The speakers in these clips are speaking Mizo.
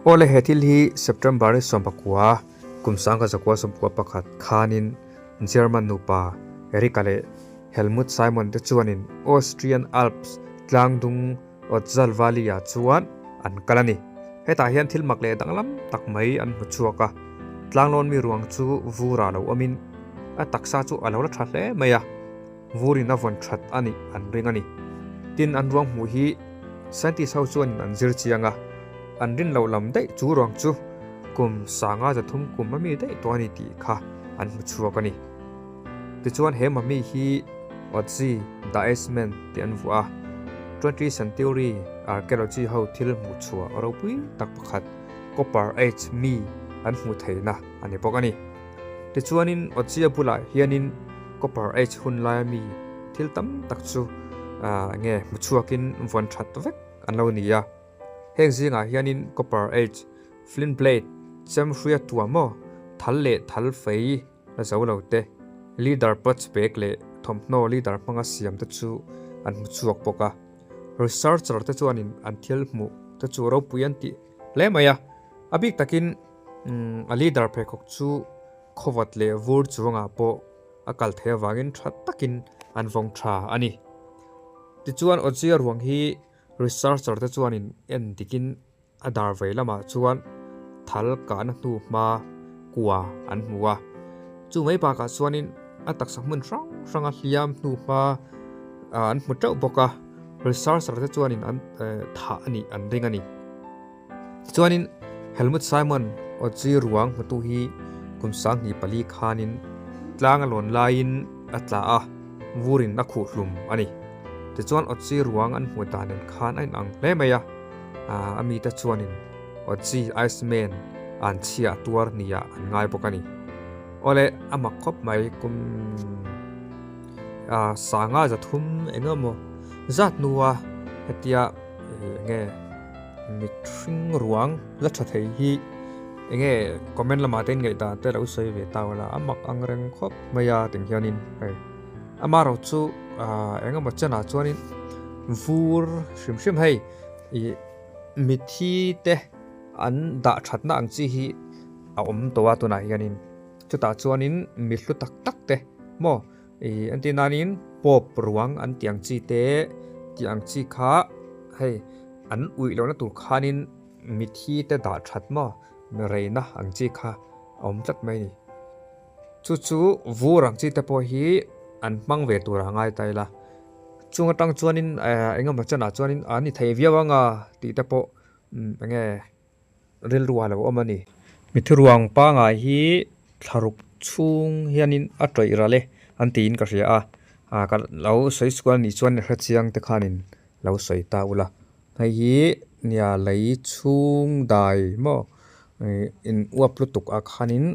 Awle he thil hi September ni 19 kum 1991 khanin German nupa Erika leh Helmut Simon te chuanin Austrian Alps tlangdung Otzal Valley-ah chuan an kal a ni. Hetah hian thil mak leh danglam tak mai an hmu chhuak a, tlanglawn mi ruang chu vurah lo awmin a taksa chu a lo la tha hle mai a, vurin a vawn that a nih an ring a ni. Tin, an ruang hmuh hi scientist ho chuanin an zir chiang a, an rin loh lam daih chu ruang chu kum 53 kum a mi daih tawh a ni tih kha an hmu chhuak a ni. Tichuan he mummy hi Otzi the Iceman tih an vuah a, 20th century archaeology ho thil hmuh chhuah ropui tak pakhat Copper Age mi an hmuh theihna a ni bawk a ni. Tichuanin Otzi-a bulah hianin Copper Age hun laia mi thil tam tak chu nge hmu chhuakin vawn that vek an lo ni a. Heng zingah hianin Copper Age flint blade, chem hruia tuamaw, thal leh thal fei, la zo lo te, leader pots bag leh thawmhnaw leader hmanga siam te chu an hmu chhuak bawk a. Researcher te chuanin an thil hmuh te chu ropui an tih hle mai a, a bik takin a leader pheikhawk chu khawvat leh vur chuangah pawh a kal theih avangin tha takin an vawng tha a ni. Tichuan Ojia ruang hi researcher te chuanin en dikin A dar vei lamah chuan thal kahna hnu hma kua an hmu a, chu mai bakah chuanin a taksa hmun hrang hranga hliam hnu hma an hmu teuh bawk a, researcher te chuanin an thah a nih an ring a ni. Tichuanin Helmut Simon Otzi ruang hmutu hi kum 24 khanin tlang a lawn laiin a tla a, vurin a khuh hlum a ni. Tichuan Otzi ruang an hmuh dan nen khan a inang hle mai a. A mite chuanin Otzi Iceman an chhia tuar nia an ngai bawk a ni. Awle, a mak khawp mai kum sanga 300 eng emaw zat hnua hetia enge mihring ruang la tha thei hi enge comment lamah te inngaihdan te lo sawi ve ta ula a mak ang reng khawp mai a ting hianin hei amaherawh chu eng emaw chenah chuanin vur hrim hrim hei ih mithi te an dah thatna ang chi hi a awm tawh a tunah hianin chutah chuanin mi hlu tak tak te maw ih an tih nanin pawp ruang an tih ang chi te tih ang chi kha hei an uih lohna tur khanin mithi te dah that maw reina ang chi kha a awm tlat mai a ni. Chu chu vur ang chi te pawh hi an hmang ve tur a ngai ta ila. Chung atang chuanin eng emaw chanah chuanin an ni thei viau anga tih te pawh eng nge rilru a lo awm a ni. Mitthi ruang pangai hi thlaruk chhung hianin a tawih ral e an tiin ka hria a, ka lo sawi sual nih chuan hrechiang te khanin lo sawi ta ula. Hei hi nia lei chhung dai maw in uap lutuk ah khanin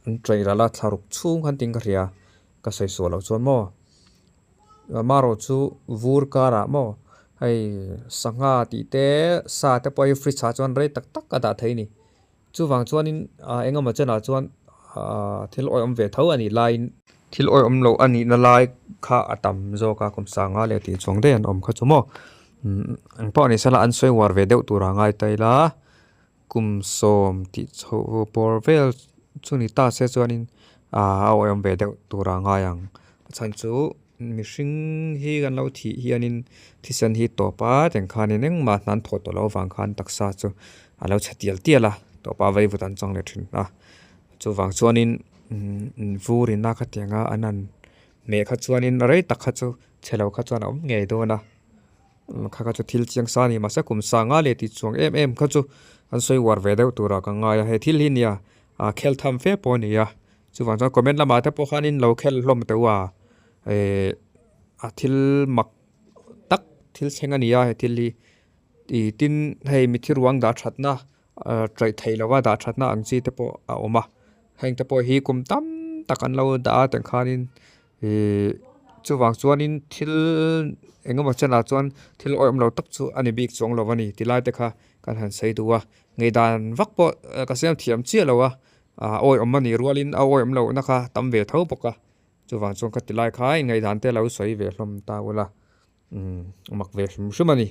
an tawih ral a thlaruk chhung khan tiin ka hria ka sawi sual loh chuan maw. Marawh chu vur karah maw hei sangha tih te sa te pawh hi fridge ah chuan rei tak tak a dah thei a ni. Chuvang chuanin ah eng emaw chenah chuan ah thil awihawm ve tho a nih laiin thil awihawm loh a nihna lai kha a tam zawk a kum sanga leh tih chuang daih an awm kha chu maw eng pawh ni sela an sawi uar ve deuh tur a ngai ta ila kum 10 tih chhoh bawr vel chu ni ta se chuanin ah a awihawm ve deuh tur a ngai ang a chhan chu mihring hi kan lo thih hianin thisen hi tawp a tiang khanin engmah hna an thawh tawh loh avang khan taksa chu a lo chhe tial tial a tawp a vaivut an chang leh thin a chuvang chuanin vur in a khatiang a an han hmeh kha chuanin rei tak kha chu chhe lo kha chuan a awm ngei dawn a kha kha chu thil chiang sa a ni mahse kum sanga leh tih chuang em em kha chu an sawi uar ve deuh turah ka ngai a he thil hi nia a khel tham fe pawh a ni a. Chuvang chuan comment lamah te pawh khanin lo khel hlawm teuh a eh a thil mak tak thil thleng a ni a he thil hi ih tin hei mithi ruang dah thatna ah chaih theih lova dah thatna ang chi te pawh a awm a heng te pawh hi kum tam tak an lo dah a tiang khanin ih chuvang chuanin thil eng emaw chenah chuan thil awihawm lo tak chu a ni bik chuang lo a ni ti lai te kha kan han sawi duh a ngaihdan vak pawh ka siam thiam chiah lo a. Ah awi awm a nih rualin a awi awm lohna kha tam ve tho bawk a, chuvang chuan ka ti lai kha in ngaihdan te lo sawi ve hlawm ta ula, umm mak ve hrim hrim a ni.